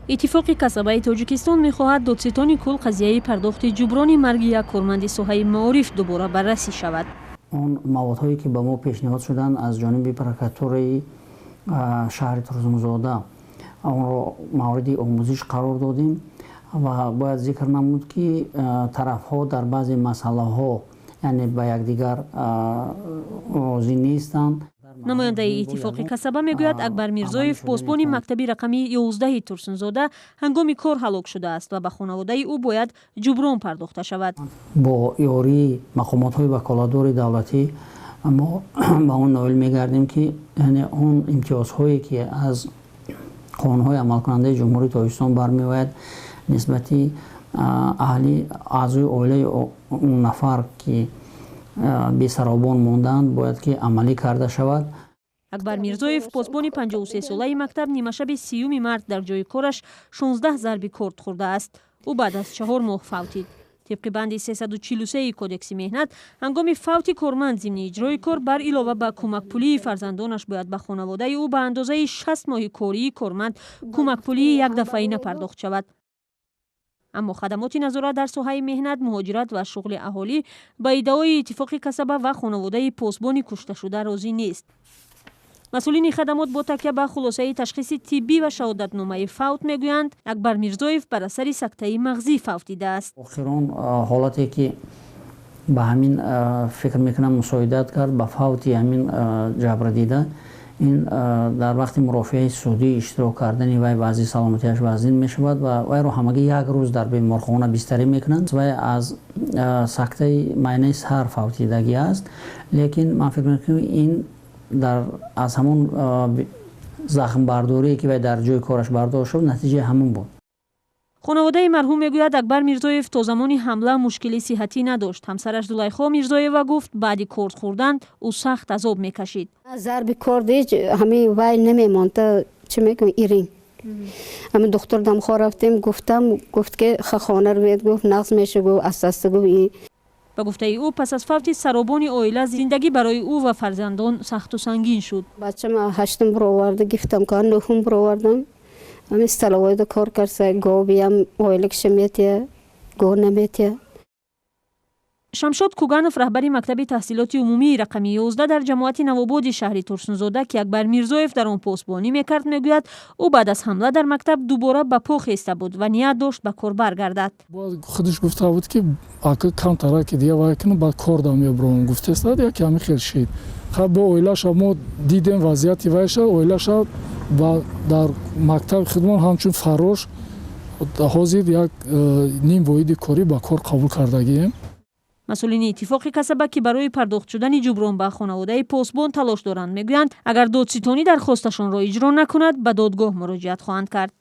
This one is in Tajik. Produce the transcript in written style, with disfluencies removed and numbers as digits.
Иттифоқи касабаи Тоҷикистон мехоҳад, додситони кулл қазияи пардохти ҷуброни марги як корманди соҳаи маориф дубора баррасӣ шавад. Он маводҳое, ки ба мо пешниҳод шуданд аз ҷониби прокуратураи шаҳри Турсунзода, онро мавриди омӯзиш қарор додем ва бояд зикр намуд, ки тарафҳо дар баъзе масъалаҳо, яъне, ба якдигар розӣ нестанд. Намояндаи Иттифоқи касаба мегӯяд, Акбар Мирзоев, посбони мактаби рақами 11-и Турсунзода, ҳангоми кор ҳалок шудааст ва ба хонаводаи ӯ бояд ҷуброн пардохта шавад. Бо ёрии мақомотҳои ваколатдори давлатӣ мо ба он ноил мегардем, ки, яъне, он имтиёзҳое, ки аз қонунҳои амалкунандаи Ҷумҳурии Тоҷикистон бармеояд, нисбати аҳли аъзои оилаи он нафар, ки бесаробон мондаанд, бояд ки амалӣ карда шавад. Акбар Мирзоев, посбони 53-солаи мактаб, нимашаби 30-уми март дар ҷои кораш 16 зарби корд хӯрдааст. Ӯ баъд аз 4 моҳ фавтид. Тибқи банди 343 Кодекси меҳнат, ҳангоми фавти корманд зимни иҷрои кор, бар илова ба кӯмакпулии фарзандонаш, бояд ба хонаводаи ӯ ба андозаи 60 моҳи кории корманд кӯмакпулии якдафъаина пардохт шавад. Аммо хадамоти назорат дар соҳаи меҳнат, муҳоҷират ва шуғли аҳолӣ ба иддаои Иттифоқи касаба ва хонаводаи посбони кушташуда розӣ нест. Масъулини хадамот бо такя ба хулосаи ташхиси тиббӣ ва шаҳодатномаи фавт мегӯянд, Акбар Мирзоев бар асари сактаи мағзӣ фавтидааст. Охирон ҳолате, ки ба ҳамин, фикр мекунам, мусоидат кард ба фавти ҳамин ҷабрдида, ин дар вақти мурофиаи судӣ иштирок кардани вай вазъи саломатиаш вазнин мешавад ва вайро ҳамагӣ як рӯз дар беморхона бистарӣ мекунанд. Вай аз сактаи майнаи сар фавтидагӣ аст, лекин ман фикр мекунам, ин дар аз ҳамон захмбардорие, ки вай дар ҷои кораш бардошт шуд, натиҷаи ҳамон буд. Хонаводаи марҳум мегӯяд, Акбар Мирзоев то замони ҳамла мушкили сиҳатӣ надошт. Ҳамсараш Зулайхо Мирзоева гуфт, баъди корд хӯрдан ӯ сахт азоб мекашид. Зарби корд ҳеҷ ҳамин вай намемонд, чӣ мегӯям, ирин. Ҳамин духтур дамхо рафтем, гуфтам, гуфт, ки хона рӯед, гуфт, нағз меша, гуфт, аста-аста, гуфт. Ба гуфтаи ӯ, пас аз фавти саробони оила зиндагӣ барои ӯ ва фарзандон сахту сангин шуд. Бачам ҳаштум бироварда гифтам, ка нӯҳум бировардам. Ҳамин столовой да кор карса, говиям ойликша метия, го наметия. Шамшод Куганов, раҳбари мактаби таҳсилоти умумии рақами 11 дар ҷамоати Навободи шаҳри Турсунзода, ки Акбар Мирзоев дар он посбонӣ мекард, мегӯяд, ӯ баъд аз ҳамла дар мактаб дубора ба по хеста буд ва ният дошт ба кор баргардад. Худаш гуфта буд, ки ака камтара ки дига вай кунам, баъд кор да мебурам, гуфтеста. Яке ҳамин хел шид. Хаб, бо оилаша мо дидем вазъияти вайша, оилаша дар мактаби худмон ҳамчун фаррош ҳозир як ним воҳиди корӣ ба кор қабул кардагием. Масъулини Иттифоқи касаба, ки барои пардохт шудани ҷуброн ба хонаводаи посбон талош доранд, мегӯянд, агар додситонӣ дархосташонро иҷро накунад, ба додгоҳ муроҷиат хоҳанд кард.